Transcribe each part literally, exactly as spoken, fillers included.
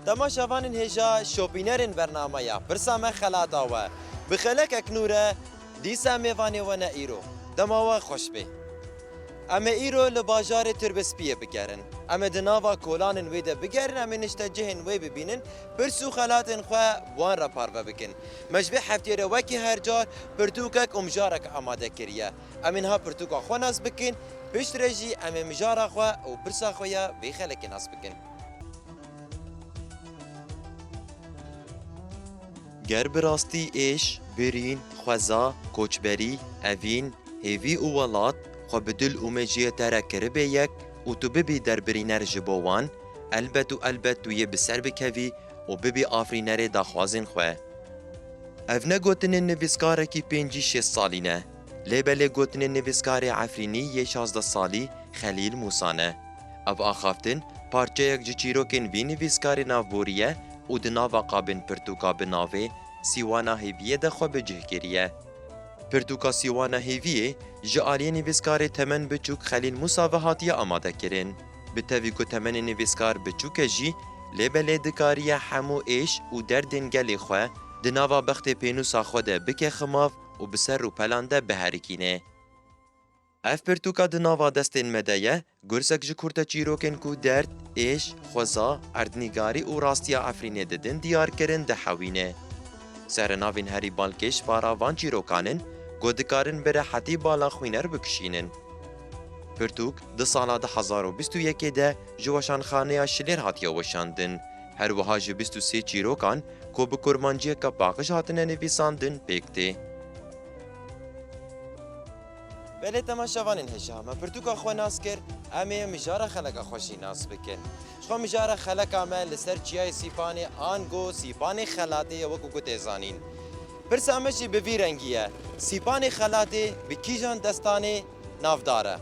Temaşevanên hêja şopînerên bernameya Pirsa Me Xelata We, bi xelekek nû re dîsa mêvanê we ne îro. Dema we xweş bê. Em ê îro li bajarê Tirbispiyê bigerin. Em ê di nava kolanên wê de bigerin, em ê niştecihên wê bibînin, pirs û xelatên xwe bi wan re parve bikin. Me ji vê heftiyê re wekî her car pirtûkek û mijarek amade kiriye. Em ê niha pirtûka xwe nas bikin, piştre jî em ê mijara xwe û pirsa xwe ya vê xelekê nas bikin. Ger bi rastî êş, birîn, xweza, koçberî, evîn, hêvî û welat xwe bi dil û mejiyê te re kiribê yek û tu bibî derbirîner ji bo wan, elbet û elbet tu yê bi ser bikevî û bibî afirînerê daxwazên xwe. Ev ne gotinên nivîskarekî pêncî şêst salî ne, lê belê gotinên nivîskarê Efrînî yê şazdeh salî Xelîl Mûsa ne. Ev axaftin parçeyek ji çîrokên vî nivîskarê navborî ye û di nava qabên pirtûka bi navê Sîwana Hêviyê de xwe bi cih kiriye. Pirtûka Sîwana Hêviyê ji aliyê nivîskarê temen biçûk Xelîl Mûsa ve hatiye amade kirin. Bi tevî ku temenê nivîskar biçûk e jî, lê belê dikariye hemû êş û derdên gelê xwe di nava bextê pênûsa xwe de bike ximav û bi ser rûpelan de biherikîne. Ev pirtûka di nava destên me de ye, gursek ji kurteçîrokên ku derd, êş, xweza, erdnîgarî û rastiya Efrînê didin diyar kirin, dihewîne. Serenavên herî balkêş para van çîrokan in ku dikarin bi rehetî bala xwîner bikişînin. Pirtûk di sala du hezar û bîst û yekê de ji Weşanxaneya Şilêr hatiye weşandin. Her wiha ji bîst û sê çîrokan ku bi kurmanciyeke paqij hatine nivîsandin pêk tê. Belê temaşevanên hêja, me pirtûka xwe nas kir, em ê mijara xeleka xwe jî nas bikin. Ji xwe mijara xeleka me li ser çiyayê Sîpanê ango Sîpanê Xelatê ye, wekî ku tê zanîn. Pirsa me jî bi vî rengî ye, Sîpanê Xelatê bi kîjan destanê navdar e?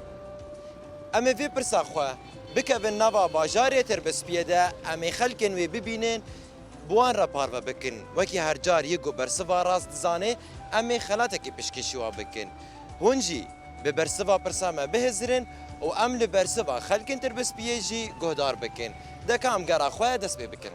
Em ê vê pirsa xwe bikevin nava bajarê Tirbispiyê de, em ê xelkên wê bibînin, bi wan re parve bikin. Wekî her car yê ku bersiva rast dizanê, em ê xelatekî pêşkêşî wan bikin. Hûn jî bi bersiva pirsa me bihizirin û em li bersiva xelkên Tirbispiyê jî guhdar bikin. De ka em gera xwe dest pê bikin.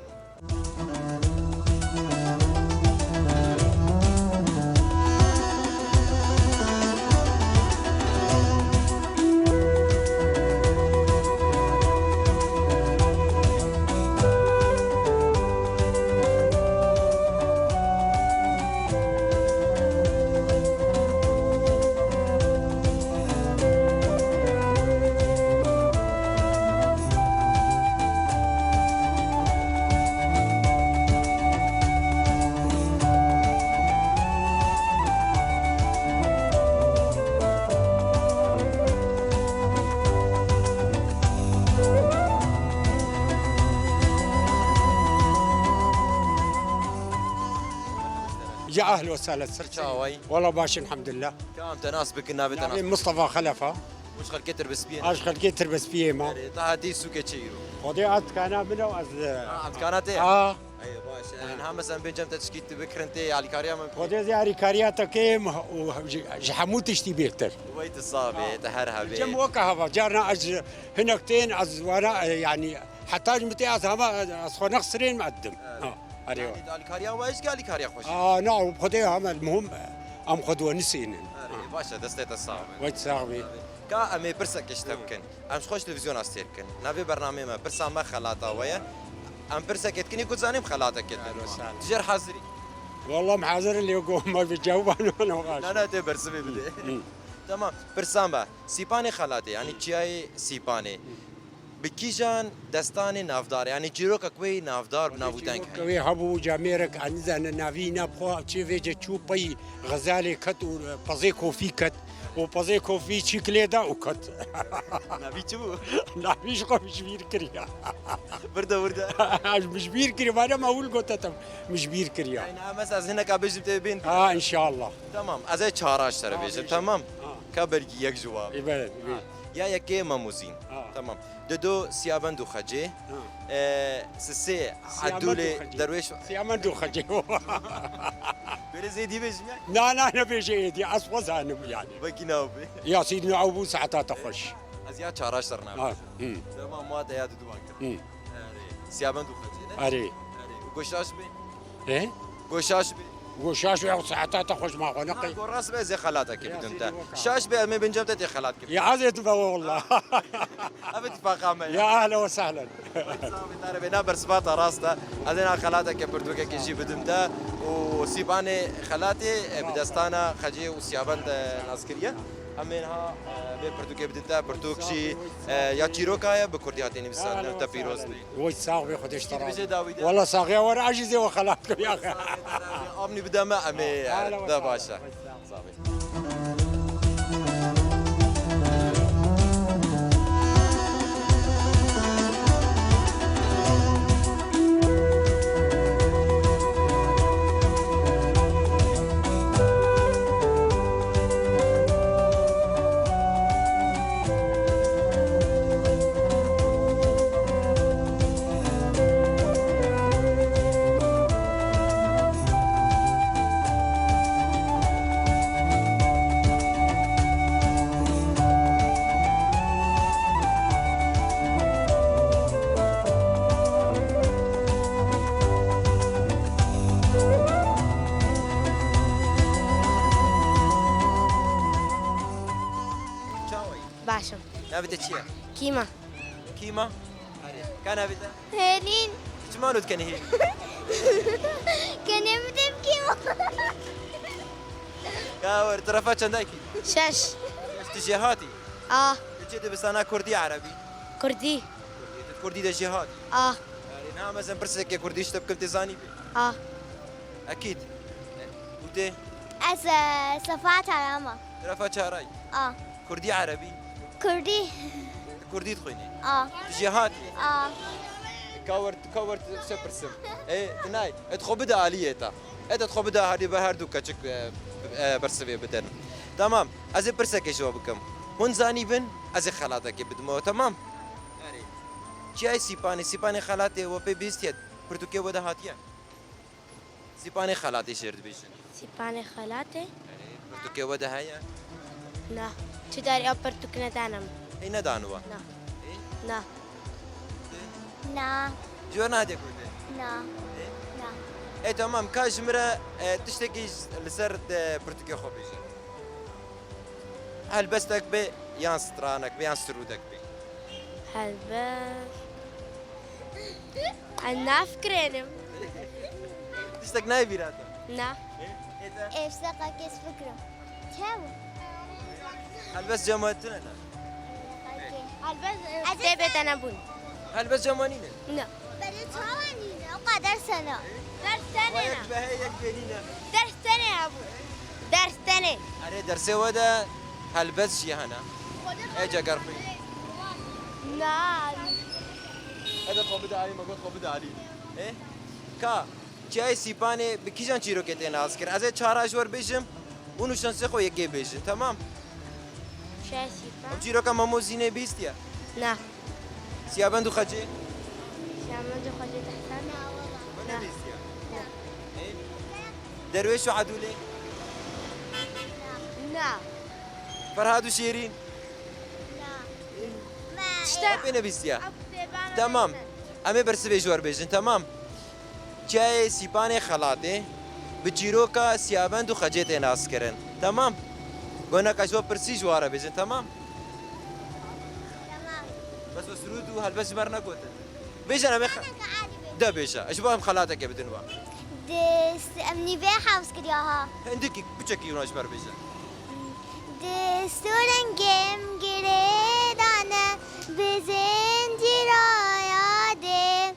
Ya ehlen we sehlen. Çawa yî? Wela baş, elhamdülillah. Ka em te nas bikin, navê te nas bikin. Navê Mustafa Xelefa. Û ji xelkê Tirbispiyê ne? Ez ji xelkê Tirbispiyê me. Erê, te hatî sûkê çi îro? Xwedê ev dikana min e, ez... Ha, ev dikana te ye? Ha. Ey, baş e. Ha. Niha mesela bên cem te tişkî tu bikirin tê alîkariya min bikî? Xwedê zê alîkariya te kêm û ji, ji hemû tiştî bêhtir. Wey tu sax bê, ha, te her hebê. Cem weke heva, carna ez hinek tên ez wana, e, yanî heta ji min tê ez hema ez xwe nexsirên me edim. Evet. Ha. Erê. Yanî alîkariya we jî alîkariya xwe jî. Aa, na, Xwedê hema muhim, em xwe diwenisînin. Erê, baş e, destê te sax be. Wek sax bî. Ka em ê pirsekê ji te bikin. Em ji xwe ji televîzyona sêr bikin. Navê bernameyê me, pirsa me xelata we ye. Em pirsekê dikin, ku zanîm xelatekê din. Erê, sağ ol. Tu jê re hazirî? Wallah em hazir in, lê ku me bi cewban wana baş. Na, na, tê bersivê bidê. Hı. Tamam, pirsa me. Sîpanê xelatê, yanî çiyayê Sîpanê. Bi kîjan destanê navdar e? Yanî çîrokek wê navdar, bi nav û deng heye? Çîrokek wê hebû, camêrek, ez nizanim navî, ne bi xwe çi vêce çû pey xezalê ket û pezê kofî ket. Û pezê kofî çîk lê da û ket. Navî çi bû? Navî ji xwe min ji bîr kiriya. Wirde wirde. Ez min ji bîr kiriya, madem ewil gote te min ji bîr kiriya. Yanî, em ez, ez hineka bêjim tê bên. Ha, înşallah. Tamam, ez ê çaraş te re bêjim, tamam? Ha. Ka belkî yek ji wan. Ê, belê, ê. Ha. Ya yekê Memûzîn. Ha. Tamam. Dido Siyabend û Xecê. Ha. E, sisê Siyabend û Edûlê Xecê. Derwêş. Siyabend û Xecê. Belê zêdî bêjim ya? Na, na, nebêje êdî. Ez xwe zanim yani. Wekî nabê. Ya Sîdnî ew bû saeta te xweş. Ez ya çaraş te re nabêjim. Ha, hı. Tamam, ma te ya diduwan kir. Hı. Erê. Siyabend û xecê ne? Erê. Erê. Û go şaş bê? He? Go şaş bê? Go şaş bê, ew saeta te xweş ma xwe neqey. Go rast be, ez ê xelateke bidim te. Şaş be, em ê bin cem te tê xelat kir. Ya ez ê tu be walla. Ev itifaqa me ya. Ya ehlen ve sehlen. Sax bî, tare bê, na bersiva te rast e. Ez ê na xelateke pirtûkekê jî bidim te. Û sîbanê xelatê, e, bi destana xecê û siyabend, e, nas kiriye. Em ê niha, e, vê pirtûkê bidin te, pirtûk jî, e, ya çîroka ye, bi kurdî hatiye nivîsandin, te pîroz bê. Wî sax bê, Xwedê ji te razî. Dibêje dawî de. Walla saxiya were, ez jî zê we xelat kim ya. Avnî bide me, em ê, e, de baş e. Sax bê. Çawa yî? Baş im. Navê te çi ye? Kîma. Kîma? Erê. Ka navê te? Hêlîn. Çima lo dikenî hêlîn? Kenê min tê bi kîma. Ka wer, tu refa çendayî kî? Şeş. Şeş, tu jêhatî? A. Tu çi dibistana kurdî, erebî? Kurdî. Kurdî, tu kurdî de jêhatî? A. Erê, niha mezin pirsekê kurdî ji te bikim, tê zanî bê? A. Ekîd. Û tê? Ez, e, Sefa Tarama. Tu refa çarayî? A. Kurdî, erebî? Kurdî. Tu kurdî dixwînî? A. Tu jêhatî? A. Ka wer, ka wer tu se pirsim. Ê, tu nayê. Et xwe bide aliyê te. Et, et xwe bide aliyê, be her du keçik, e, e, bersivê bidin. Tamam. Ez ê pirsekê ji we bikim. Hûn zanîbin, ez ê xelatekê bidim we, tamam? Erê. Çiyayê Sîpanê, Sîpanê xelatê we pê bihîstiye, pirtûkê we de hatiye? Sîpanê xelatê jê re dibêjin. Sîpanê xelatê? Erê, pirtûkê we de heye? Na. Tu derê ew pirtûk nedane min. Ê, nedan we? Na. Ê? Na. Na. Ji we nehatiye gotin? Na. Ê? Na. Ê, temam, ka ji min re, e, tiştekî li ser, e, pirtûkê xwe bêje. Helbestek be, yan stranek be, yan sirûdek be. Helbest. Ez nafikirenim. Tiştek nayê bîra te? Na. Ê, ê te? Êşteqek ez fikirim. Çawa? Helbest cema tune ne? Helbest, e, tê bê te nebûn. Helbest cema nîne? Na. Belê çawa nîne? O kadar sana. Ders tenê ne? Yek be he, yek bê nîne. Ders tenê hebû. Ders tenê. Erê, dersê we de helbest jî hene. Ê cegerpî. Na. Ede xwe bide alî, me got xwe bide alî. Ê? Ka, çiyayê Sîpanê bi kîjan çîrokê tê nas kirin? Ez ê çara ji we re bêjim, hûn û şansê xwe yekê bêjin, temam? Çiyayê Sîpan. Ew çîroka Memo Zînê bihîstiye? Na. Siyabend û Xecê? Siyabend û Xecê Tehsen? We nebihîstiye? Na. Ê? Derwêş û Edûlê? Na. Ferhad û Şêrîn? Na. Tiştek. Pê nebihîstiye? Temam. Em ê bersivê ji we re bêjin, temam? Çiyayê Sîpanê Xelatê bi çîroka Siyabend û Xecê tê nas kirin. Temam? Goneka ji we pirsî ji we re bêjin, temam? Temam. Bes we sirûd û helbest ji me re negotin. Bêjin em ê xe-, de bêje. Ji bo em xelateke bidin we. Di s-, em nîvê hews kiriya ha. Hindikî piçekî wina ji me re bêje. Di stûrên gêm girê dane, bi zincîra yadê.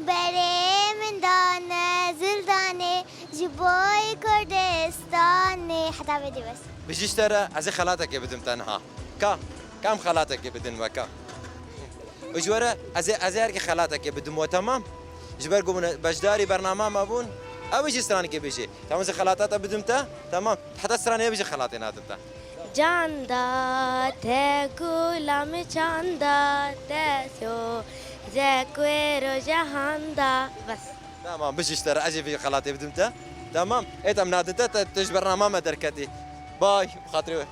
Berê min dane zildanê ji boy Kurdistanê. Heta vê dî bes. Bijî ji te re, ez ê xelatekê bidim te niha. Ka, ka em xelatekê bidin we ka. Û ji we re ez ê, ez ê herkê xelatekê bidim we, temam? Ji ber ku min beşdarî bernama me bûn, ew ê jî stranikê bêjê. Tamam, ez ê xelata te bidim te, temam. Heta stranê bêjî xelatê nadim te. Can da te gula min, can da te, sozek wê roja handa. Bes. Tamam, bijî ji te re, ez ê vê xelatê bidim te. Tamam, ê te em nadin te, te, te ji bernama me derketî. Bay, bi xatirê we.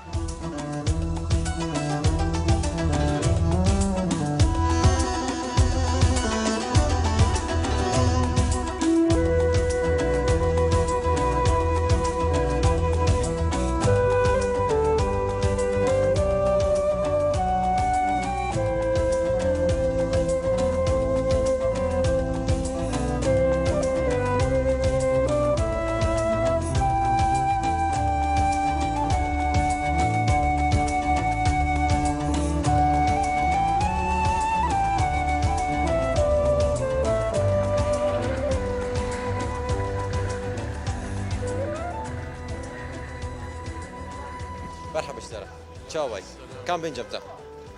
Çaway. Kam bên cem te?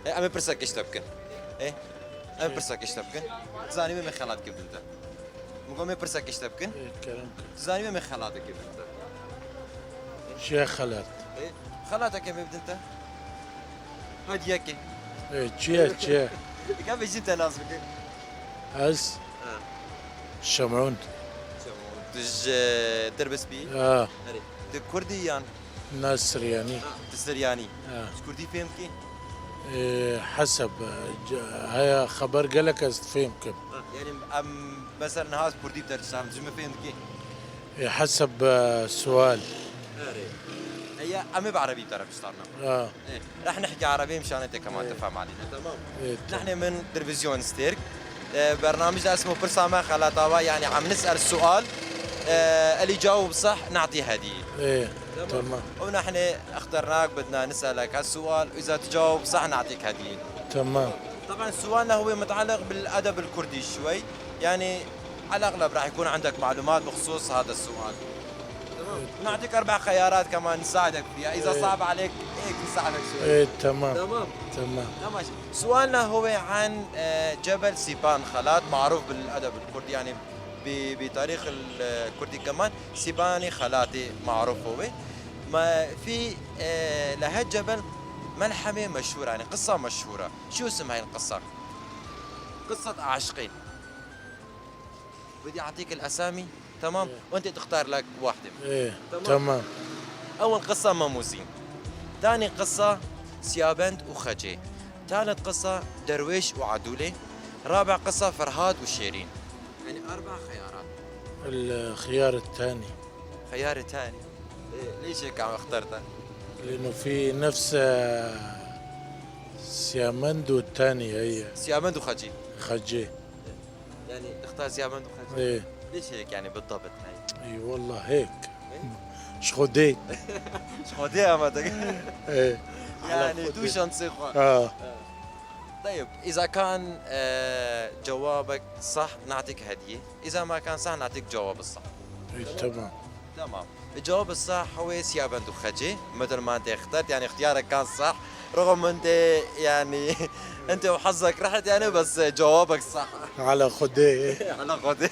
E, em ê pirsekê ji te bikin. E, em ê pirsekê ji te bikin. Zanî me xelat kir din te. Min got, em ê pirsekê ji te bikin. Ê, kerem kir. Tu zanî me xelatê kir din te. Çiye xelat? E, xelateke me bidin te. Hadi yekê. Ê, çiye, çiye? Ka bêjin te nas bikin. Ez Ha. Şemrûn. Tu ji Dirbespî? Ha. Erê. Tu Kurdî yan? Na Siryanî. Ha, tu Siryanî. Ha. Ji Kurdî fêm dikî? Ê, heseb, c-, heya xeber gelek ez fêm kim. Ha, yani em mesela niha ez Kurdî bi te dişam, ji min fêm dikî? Ê, heseb, e, sual. Erê. Heya em ê bi erebî bi te re biştarna. Ha. إيه، رح نحكي عربي مشان انت كمان إيه. تفهم علينا، تمام؟ إيه، تمام. نحن من تلفزيون ستيرك، إيه، برنامجنا اسمه برسامة خلاتاوا، يعني عم نسأل سؤال، إيه، اللي يجاوب صح نعطيه هدية. إيه، تمام؟ تمام. ونحن اخترناك بدنا نسألك هالسؤال، وإذا تجاوب صح نعطيك هدية. تمام. طبعًا سؤالنا هو متعلق بالأدب الكردي شوي، يعني على الأغلب راح يكون عندك معلومات بخصوص هذا السؤال. تمام. نعطيك أربع خيارات كمان نساعدك فيها، إذا إيه. صعب عليك هيك نساعدك شوي. إيه، تمام. تمام؟ تمام. تمام. سؤالنا هو عن، آه، جبل سيبان خلات، معروف بالأدب الكردي، يعني ب-، بتاريخ الكردي كمان، سيباني خلاتي معروف هو. ما في، آه، لهاد جبل ملحمة مشهورة، يعني قصة مشهورة. شو اسم هاي القصة؟ قصة عاشقين. بدي أعطيك الأسامي، تمام؟ إيه. وأنت تختار لك واحدة منهم. إيه، تمام؟ تمام. أول قصة ماموزين. تاني قصة سيابند وخجي. تالت قصة درويش وعدولة. رابع قصة فرهاد وشيرين. يعني أربع خيارات. الخيار الثاني. خيار تاني. إيه، ليش هيك عم اخترتها؟ لأنه في نفس، آه، سيامند والتاني هي. سيامند وخجي. خجي. يعني اختار سيامند وخجي. إيه. ليش هيك يعني بالضبط هاي؟ إي والله هيك. إيه؟ شخودي. شخودي أماتك. إيه. يعني تو شانسي خو. آه. طيب، إذا كان، آه، جوابك صح، نعطيك هدية. إذا ما كان صح، نعطيك جواب الصح. إي، تمام. تمام. الجواب الصح هو سيابند وخجي، مثل ما أنت اخترت، يعني اختيارك كان صح، رغم أنت، يعني، أنت وحظك رحت، يعني، بس جوابك صح. على خدي. على خدي.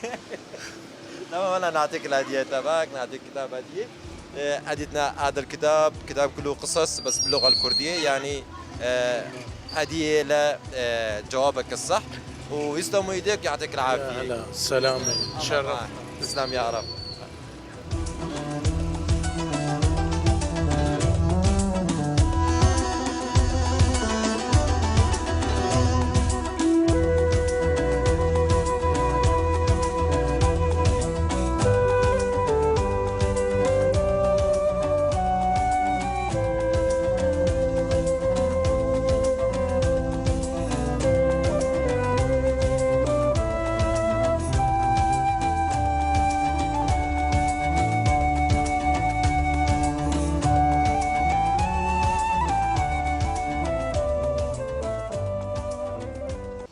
تمام، هلا نعطيك الهدية تبعك، نعطيك كتاب هدية. آه، هديتنا هذا الكتاب، كتاب كله قصص بس باللغة الكردية، يعني، آه، هدية ل، آه، جوابك الصح. ويسلموا ايديك، يعطيك العافية. يا هلا، سلامة. الله شرف. معك. تسلم يا رب.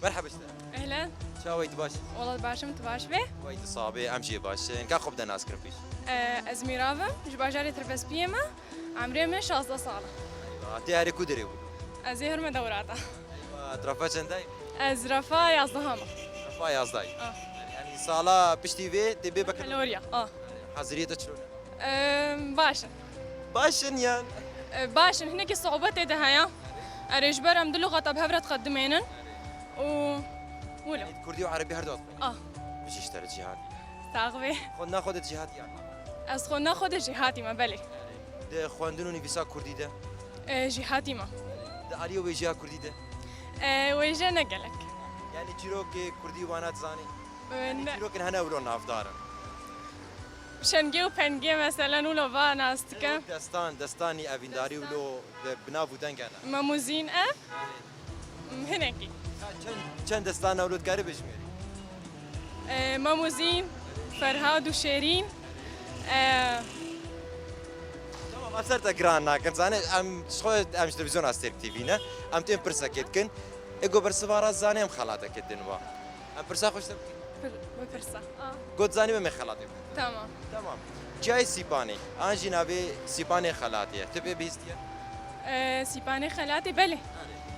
Merhaba işte. Ehlen. Çawa yî, tu baş? Wela baş im, tu baş bî? Wey tu sabê, em jî baş in. Ka xwe bide nas kirin pêş. E, ez Mîrav im, ji bajarê Tirbespiyê me. Emrê min şazdeh sal e. Eywa, tê herê ku derê bû? Ez ê Hurme Dewrata. Eywa, tu refa çend ay? Ez refa yazdeh am. Refa yazdeh ay. Ah. Yani sala piştî vê tê bê bakalorya. Bakalorya, ah. Haziriyê te çilo ne? Em, baş in. Baş in yan? E, baş in, hinekî su'ubetê de heye. Erê, ji ber em du luxata bi hev re diqedimênin. Û wilo. Yanî Kurdî û Erebî her du dixwînî? Ah. Bijî ji te re cîhatî. Sax bê. Xwendina xwe de cîhatî yan? Ez xwendina xwe de cîhatî me, belê. Di xwendin û nivîsa Kurdî de? E, cîhatî me. Di aliyê wêjeya Kurdî de? E, wêje ne gelek. Yanî çîrokê Kurdî wana dizanî? E, yanî ne. Çîrokên hene wilo navdar in? Şengê û pengê, meselen, wilo va nas dikim. Destan, destanî evîndarî wilo bi, bi nav û deng hene? Mem û Zîn e? Hinekî. Ya çend, çend destan wilo dikarî bijimêrî? E, Mem û Zîn, Ferhad û Şêrîn. E, Tamam, em ser te giran nakin. Zanê, em ji xwe, em ji televîzyona Stêrk T V ne. Em tên pirsekê dikin. Ê ku bersiva rast zanê em xelateke din wa. Em pirsa xwe ji te bikin. Pir-, bipirsa. A. Got zanî me xelatê. Tamam. Tamam. Çiyayê Sîpanê, an jî navê Sîpanê Xelatê ye. Tu pê bihîstiye? Ee, Sîpanê Xelatê, belê.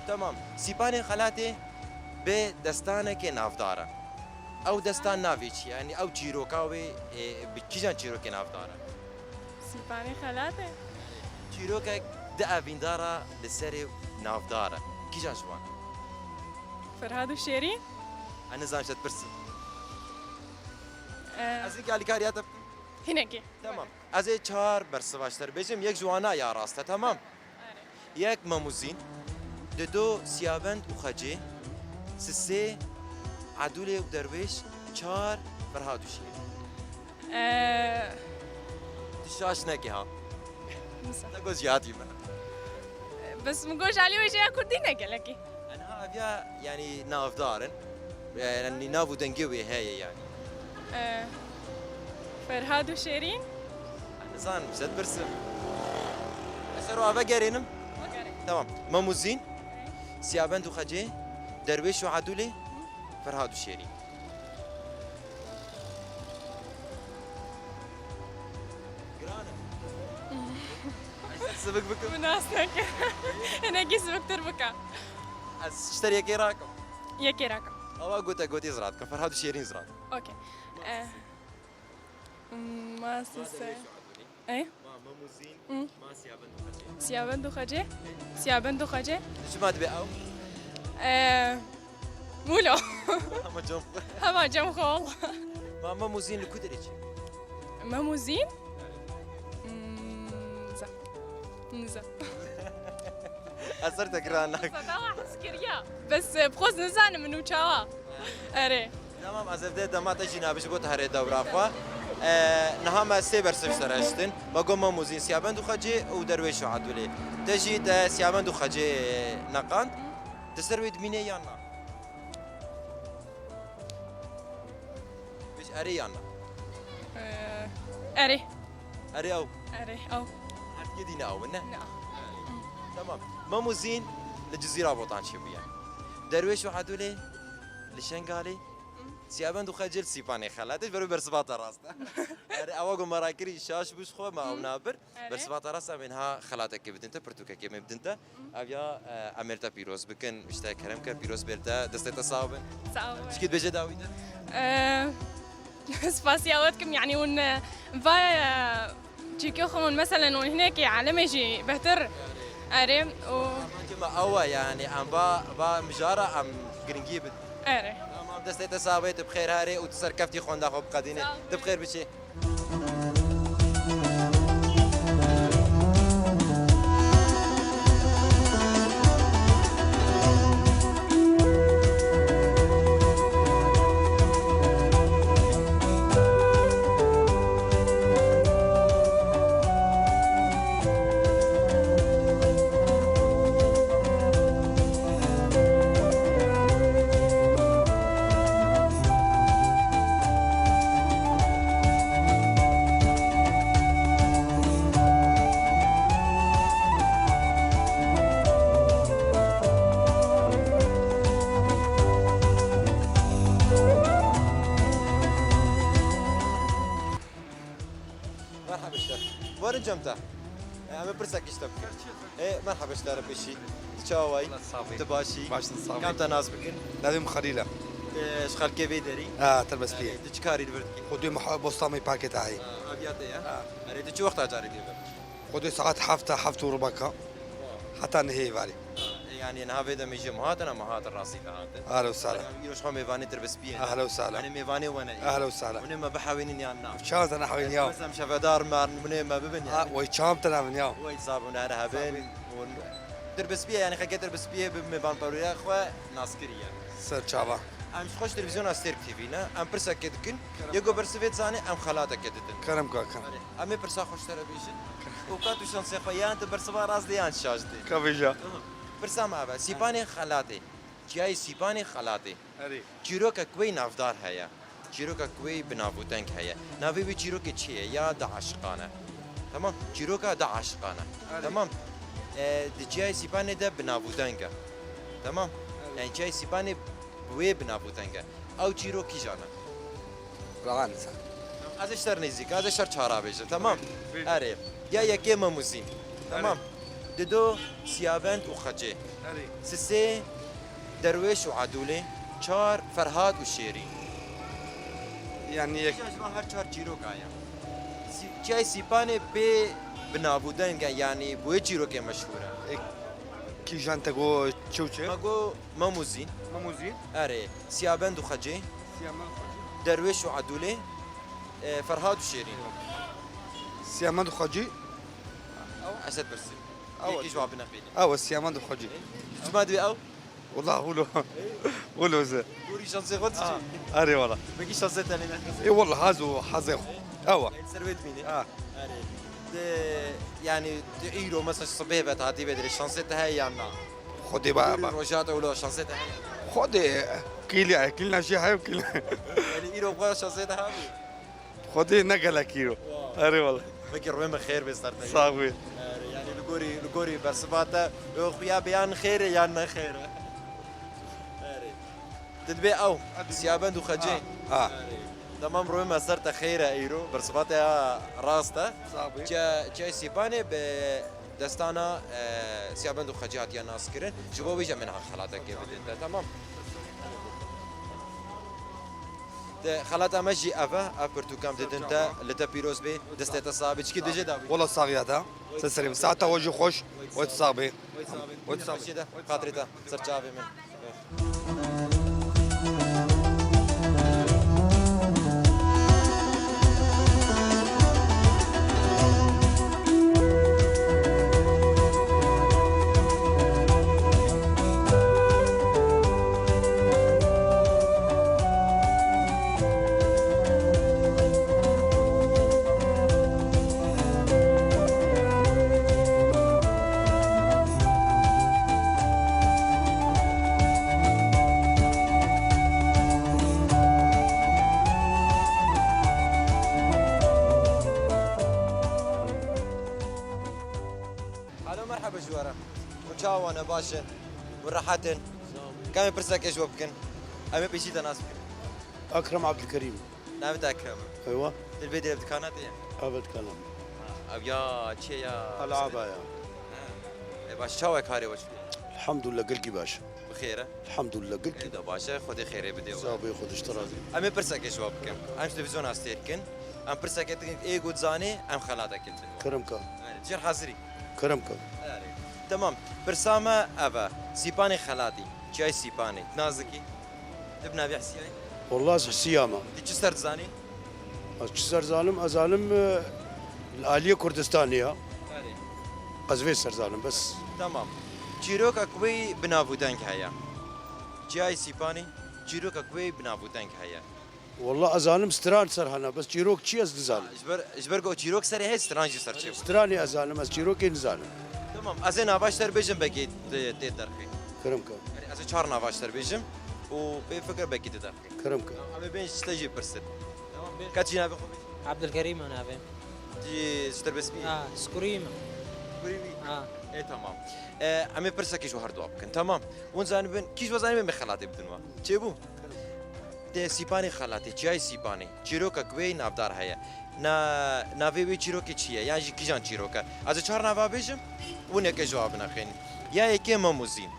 Tamam. Sîpanê Xelatê bi destanekê navdar e. Ew destan navê çi ye? Yanî ew çîroka wê, e, bi kîjan çîrokê navdar e? Sîpanê Xelatê. Çîrokek di evîndara li serê navdar e. Kîjan ji wan e? Ferhad û Şêrîn. Ez nizanim ji te pirsim. Ee, Ez ê alîkariya te bikim. Hinekî. Tamam. Ez ê çar bersiva ji te re bêjim, yek ji wana ya rast e, tamam? Yek Memûzîn, dido Siyabend û Xecê, sisê Edûlê û Derwêş, çar Ferhad û Şêrîn. Ee, Tu şaş neke ha. Wisa. Te got jêhatî min. Bes min got ji alî wê jêya kurdî ne gelekî. Enha eviya, yanî navdar in. Yanî nav û dengê wê heye yanî. Ee, Ferhad û Şêrîn? Nizanim, ji te dipirsim. Ez ser ava gerênim. Wekere. Tamam. Memûzîn, Siyabend û Xecê, Derwêş û Edûlê, Ferhad û Şêrîn. Giran e. Ez te sivik bikim. Min nas neke. Hinekî siviktir bike. Ez ji te yekê rakim. Yekê rakim. Awa gote gotî zirat kim. Ferhad û Şêrîn zirat. Okey. Eh, ma sise. Ey? Ma Memûzîn, Hmm. ma Siyabend û Xecê. Siyabend û Xecê? Siyabend û Xecê? Çima dibe ew? Ee, Mûlo. Hema cem xwe. Hema cem xwe, wala. Ma Memûzîn li ku derê çi? Memûzîn? Hmm, niza. Niza. Ez ser te giran nak. Niza, dawa his kiriya. Bes, e, bi xwe nizanim min û çawa. Erê. Tamam, ez evde dema te jî nabêjim, got herê dewra xwe. E, niha me sê bersiv ji te re hiştin. Me got Memûzîn, Siyabend û Xecê û Derwêş û Edûlê. Te jî te Siyabend û Xecê neqand. Di ser wê dimîne yan na? Bêj erê yan na? Ee, erê. Erê ew? Erê ew. Her tikê dîne ew, ne? Na. Tamam. Memûzîn li Cizîra Botan çêbûye. Derwêş û Edûlê li Şengalê. Siyabend û Xecê li Sîpanê Xelatê, ji ber wê bersiva te rast e. Erê, ewa ku me rakirî şaş bû ji xwe, me ew nabir. Erê. Bersiva te rast e, em ê niha xelatekê bidin te, pirtûkekê me bidin te. Ev ya, e, em ê li te pîroz bikin, ji te kerem ke, pîroz bê li te, destê te sax bin. Sax bin. Çikî dibêje dawî te? E, spasiya we dikim, yanî hûn, e, va, e, çîkê xwe hûn, meselen, hûn hinekî alemê jî behtir. Erê, û Amancê me ew e, yanî em va, va mijara em giringî bidin. Erê. Tamam, destê te sax bê, tu bi xêr herê û tu serkeftî xwenda xwe biqedînê. Sax bê. Tu bi xêr biçî. Merhaba işte. Varın cemte. E, em ê pirsek işte bikin. E, merhaba işte, Rebişî. Tu çawa wayî? Wala sax bî. Tu başî? Baş in, sax bî. Kam te nas bikin? Navê min Xelîl e. E, ji xelkê vê derî? Ha, Terbespiyê. E, tu çi karî li vir dikî? Xwedê muha-, bostamê parkê te heyî. Ha, aviya te ye? Ha. Erê, tu çi wexta carê dê vir? Xwedê saet heft, heft û rubeka. Heta nehê varî. E, yanî niha vê demê jî me hatin, em hatin rastî de hatin. Ehlen û sehlen. Yanî îro ji xwe mêvanê Terbespiyê ne. Ehlen û sehlen. Yanî mêvanê we ne. Ehlen û sehlen. Hûn ê me bihewînin yan na? Çawa te nehewîn ya? Bes em şevedar me, hûn ê me bibin yanî. Ha, wey çawa te nehewîn ya? Wey sax bûn, her hebin. Sax bûn. Hûn Terbespiyê, yanî xelkê Terbespiyê bi mêvanperweriya xwe nas kiriye. Ser çava. Em ji xwe ji televîzyona Stêrk T V ne. Em pirsekê dikin. Kerem. Yê ku bersivê dizane, em xelatekê didin. Kerem ka, kerem. Erê. Em ê pirsa xwe ji te re bêjin. Û ka tu şansê xwe yan tu bersiva rast dê yan şaş dê. Ka vêja. Tamam. Pirsa me ev e. Sîpanê Xelatê. Çiyayê Sîpanê Xelatê. Erê. Çîrokek wê navdar heye. Çîrokek wê bi nav û deng heye. Navê wê çîrokê çi ye? Ya da aşiqan e. Tamam. Çîroka da aşiqan e. Erê. Tamam. E, di Çiyayê Sîpanê de bi nav û deng e. Tamam. Erê. Yani Çiyayê Sîpanê bi wê bi nav û deng e. Ew çîrok kîjan e? Rahan sen. Ez ê ji te re nêzîk, ez ê ji te re çara bêjim, tamam? Bêje. Erê. Ya yekê Memûzîn. Tamam. Dido, Siyabend û Xecê. Erê. Sisê, Derwêş û Edûlê. Çar, Ferhat û Şêrîn. Yani yek- Ji van her çar çîroka ye. Sî-, Çiyayê Sîpanê pê bi nav û deng e, yanî bi wê çîrokê meşhûr e. Ek-, kîjan te got çewçe? Me got Memûzîn. Memûzîn. Erê. Siyabend û Xecê. Siyabend û Xecê. Derwêş û Edûlê. E, Ferhat û Şêrîn. Siyabend û Xecê. Ew Esed Birsî. Ew Yekî ji wa bineqînî. Ew Siyabend û Xecê. Çima dibe ew? Wallah, wilo. Wilo ze. Gorî şansê xwe diçî? Erê wala. Pekî şansê te lê nexist? Ê wala, haz û hazê xwe. Ewa. Ser wê dimînê? Ha. Erê. De, yani, tu îro mesela sibê ve hatî ve dirê şansê te heye yan na? Xwedê ba, Gorî ba. Roja te wilo şansê te heye? Xwedê, kîlî, kîlna jî heye, kîlna. Yani, îro xwe şansê te heye? Xwedê ne gelek îro. Wow. Erê wala. Pekî rûyê min xêr bê ser te. Sax bî. Erê, yani li gorî, li gorî bersiva te, xuya bê yan xêr e yan ne xêr e. Erê. Te dibê ew, Siyabend û Xecê. Ha, ha. Erê. Temam, rûyê min ser te xêr e îro. Bersiva te ya rast e. Sax bî. Çe-, Çiyayê Sîpanê bi destana, e, Siyabend û Xecê hatiye naskirin. Ji bo wê jî em ê niha xelatekê bidin te, temam. Te xelata me jî ev e, ev pirtûka em didin te, li te pîroz bê, destê te sax bê, çikî dijê dawî. Wala saxiya te, ser serê min. Saeta we jî xweş, we sax bê. We sax bê. Xatirê te, ser çavê min. Alo, merheba ji we re. Hûn çawa ne, baş in? Hûn rehet in? Ka em ê pirsekê ji we bikin? Em ê pêşî te nas bikin. Ekrem Abdulkerim. Navê te Ekrem e? Eywa. Dilbê dê ev dikana te ye? Ev dikana min. Ha, ev ya çi ye ya? Elaba ya. Ha. E, baş, çawa karê we çi? Elhamdulillah, gelkî baş. Bi xêr e? Elhamdulillah, gelkî. E, da baş e, Xwedê xêrê bide we. Sax bê, Xwedê ji te razî. Em ê pirsekê ji we bikin. Em ji televîzyona sêr dikin. Em pirsekê dikin, ê got zanê, em xelatekê didin we. Kerem ka. Erê, cêr hazirî. Kerem ka. Erê. Temam. Pirsa me ev e. Sîpanê xelatî. Çiyayê Sîpanê. Nazikî. Tu bi navê Hisiya yî? Wallah ez Hisiya me. Tu çi ser dizanî? Ez çi ser zanim? Ez zanim, e, li aliyê Kurdistanê ya. Erê. Ez vê ser zanim bes. Tamam. Çîroka ku wê bi nav û deng heye. Çiyayê Sîpanê çîroka ku wê bi nav û deng heye. Wallah ez zanim stran ser hene, bes çîrok çi ez dizanim. Ha, ji ber, ji ber ku çîrok serê heye, stran jî ser çê bû. Stranê ez zanim, ez çîrokê nizanim. Tamam, ez ê nava ji te re bêjim, belkî tê, tê derxê. Kerem ka. Erê, ez ê çar nava ji te re bêjim û bê fikir belkî tu derxê. Kerem ka. Em ê bên ji te jî pirsin. Tamam, bê. Ka çi navê xwe bêjî? Abdulkerîm e navê. Cî ji te re bes bî? Ha, Skurî me. Skurî bî? Ha. Ê, tamam. E, em ê pirsekê ji we her dua bikin. Tamam. Hûn zanibin, kî ji we zanibin, em ê xelatê bidin we. Çêbû? Tê Sîpanê xelatê, çiyayê Sîpanê. Çîroka ku wê navdar heye. Na, navê wê çîrokê çi ye? Yan jî kîjan çîrok e? Ez ê çar nava bêjim, hûn yeke ji wa binexin. Ya yekê Memûzîn.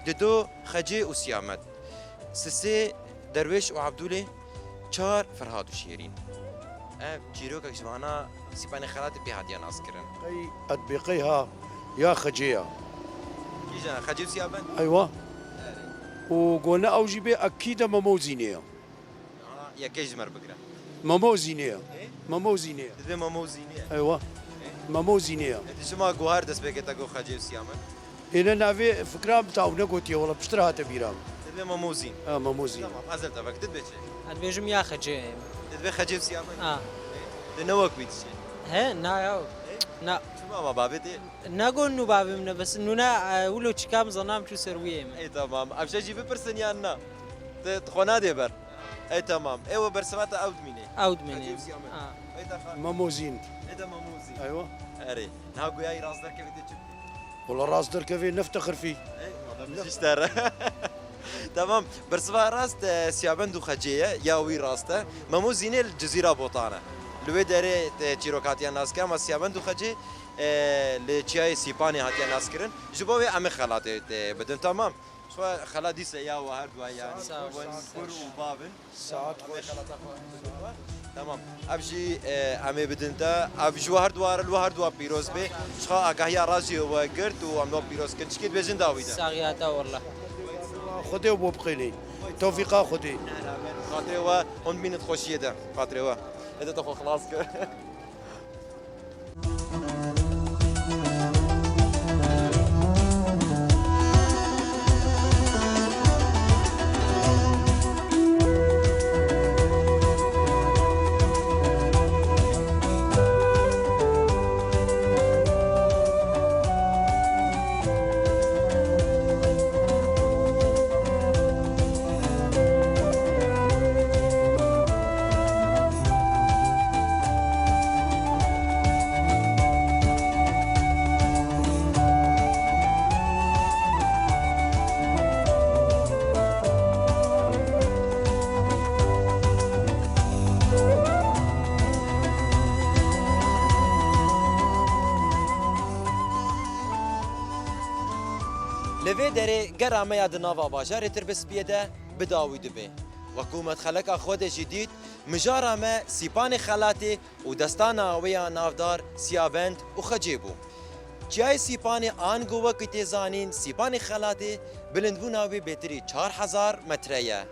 Dido Xecê û Siyamed. Sisê Derwêş û Ebdûlê. Çar Ferhat û Şêrîn. Ev çîrokek ji vana Sîpanê Xelatê pê hatiye naskirin. Qey qet bê qey ha, ya Xecê ya. Kîjan, Xecê û Siyabend? Eywa. Erê. Û gone ew jî bê, ekî de Memozînê ya. Aha, yekê ji me re bigire. Memozînê ya. Ê? Memozînê ya. Divê Memozînê ya. Eywa. Ê? Memozînê ya. E, tu çima guhar destpêkê te got Xecê û Siyabend? Êne navê fikra min taw negotiye, wela piştre hate bîra min. Divê Memozîn. Ha, Memozîn. Tamam, ez li te vek. Tu dibê çi? Ez dibêjim ya Xecê. Tu dibê Xecê û Siyabend? Ha. Ê? Tu ne wek wî dişê? He, na ya. Ê? Na. Çima ma bavê tê? Nagon nû bavê min e, bes nûna, e, wilo çîka min zanam çû ser wî yê min. Ê, tamam. Ev şey jî bipirsin yan na? Te, te xwe nadê ber. Ê, tamam. Ê, we bersiva te ew dimînê. Ew dimînê. Xecê û Siyabend. Ha. Ê, te xa- Memozîn. Ê, te Memozîn. Eywa. Erê. Niha goya yî rast derkevê tê çi bikî? Wala rast derkevê neft te xirfî. Ê, madem ji te re. Tamam. Bersiva rast, e, Siyabend û Xecê ye. Ya wî rast e. Memozînê li Cizîra Botan e. Li wê derê te çîrok hatiye naske, ama Siyabend û Xecê E, li Çiyayê Sîpanê hatiye naskirin. Ji bo wê em ê xelatê tê bidin, temam. Ji xwe xelat dîse ya we her duwa, yanî Sağ ol. Wan kur û bav in. Saet xweş. Temam. Ev jî, e, em ê bidin te. Ev ji we her duwa re, li we her duwa pîroz bê. Ji xwe agahiya rast jî we girt û em we pîroz kin. Çikê dibêjin dawî de. Saxiyata wallah. Xwedê û bo biqînî. Tewfîqa Xwedê. Xatirê we, hûn bînin xweşiyê de. Xatirê we. Ede te xwe xilas kir. Li vê derê gera me ya di nava bajarê Tirbispiyê de bi dawî dibe. Wekû me di xeleka xwe de jî dît, mijara me Sîpanê Xelatê û destana wê ya navdar Siyavend û Xecê bû. Çiyayê Sîpanê, ango wekî tê zanîn, Sîpanê Xelatê, bilindbûna wê bêtirî çar hezar metre ye.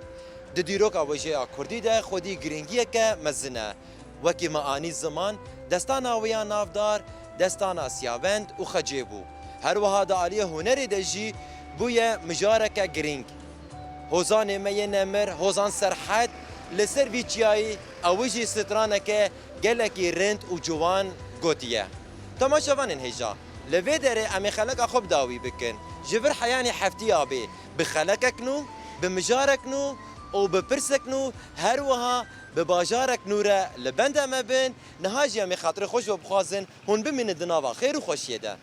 Di dîroka wêjeya kurdî de xwedî giringiyeke mezin e. Wekî me anî ziman, destana wê ya navdar, destana Siyavend û Xecê bû. Her wiha di aliyê hunerê de jî bûye mijareke girîng. Hozanê me yê nemir, Hozan Serhed, li ser vî çiyayî, ew jî straneke gelekî rind û ciwan gotiye. Temaşevanên hêja, li vê derê em ê xeleka xwe bi dawî bikin. Ji vir heyanî heftiya bê, bi xelekek nû, bi mijarek nû û bi pirsek nû, her wiha bi bajarek nû re li benda me bin. Niha jî em ê xatirê xwe ji we bixwazin, hûn bimînin di nava xêr û xweşiyê de.